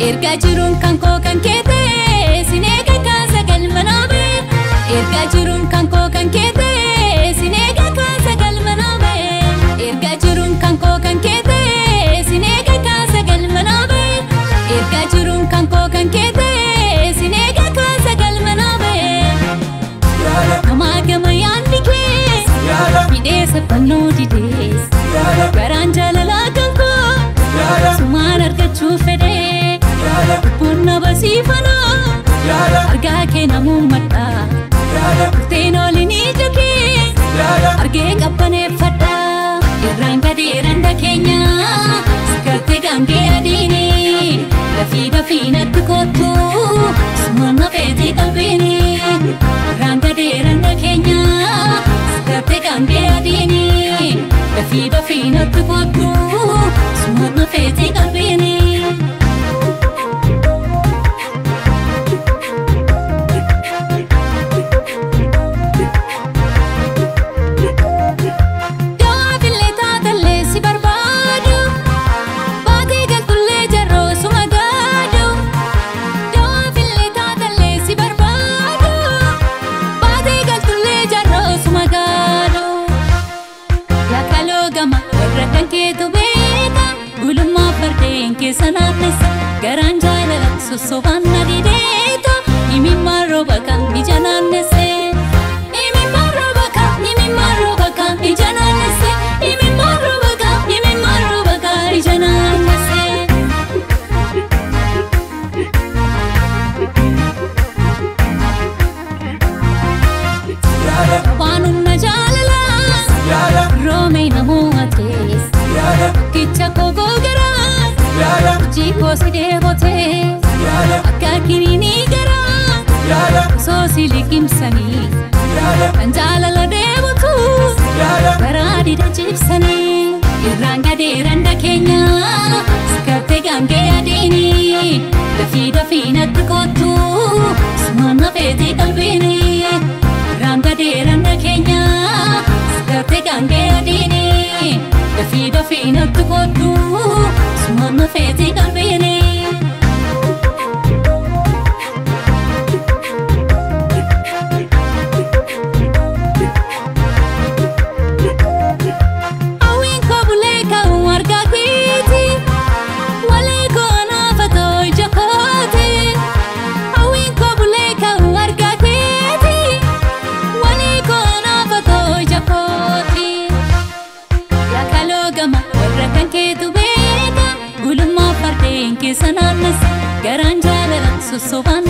Erga jiruun kan koo kan keete sineega kaasa galma naabe. Erga jiruun kan koo kan keete sineega kaasa galma naabe. Erga jiruun kan koo kan keete sineega kaasa galma naabe. Erga jiruun kan koo kan keete sineega kaasa galma naabe. Namaa gama yaadni kee hidhee fannoo didee garaan jaalalaa kan koo sumaan argachuu fedhee. Bunna basiifana argaa kee namummadha Turteen olin ija kee argee qabbaneeffadha. Irraan gadee randa keenya sigartee gaangee adiini lafii dafii natti kottu sumaan na feetee qalbiini. Irraan gadee randa keenya sigartee gaangee adiini lafii dafii natti kottu sumaan na feetee qalbiini. Garaan jaalala sossobaan na dideeta imimmaan rooba kan ija naannesse. Imimmaan rooba kan imimmaan rooba kan ija naannesse. Imimmaan rooba kan imimmaan rooba kan ija naannesse. Waan humna jaalalaa roomee namoota kicha koo garaa. Jikoo si deebotee akka kiniinii garaa osoo si liqimsanii kan jaalala deebotu garaa dida jibsanii. Irraan gadee randa keenya sigartee gaangee adiini dafii dafii natti kottu sumaan na feetee qalbiini. Irraan gadee randa keenya sigartee gaangee adiini dafii dafii natti kottu sumaan na feetee qalbiini. Hawwiin koo bulee ka'uu argaa keeti walee koo anaafatoo ija kooti. Hawwiin koo bulee ka'uu argaa keeti walee koo anaafatoo ija kooti. Yaakaloo gama warra kan keetu beeka gulummaa fardeen keessa naannessa garaan jaalala sossobaan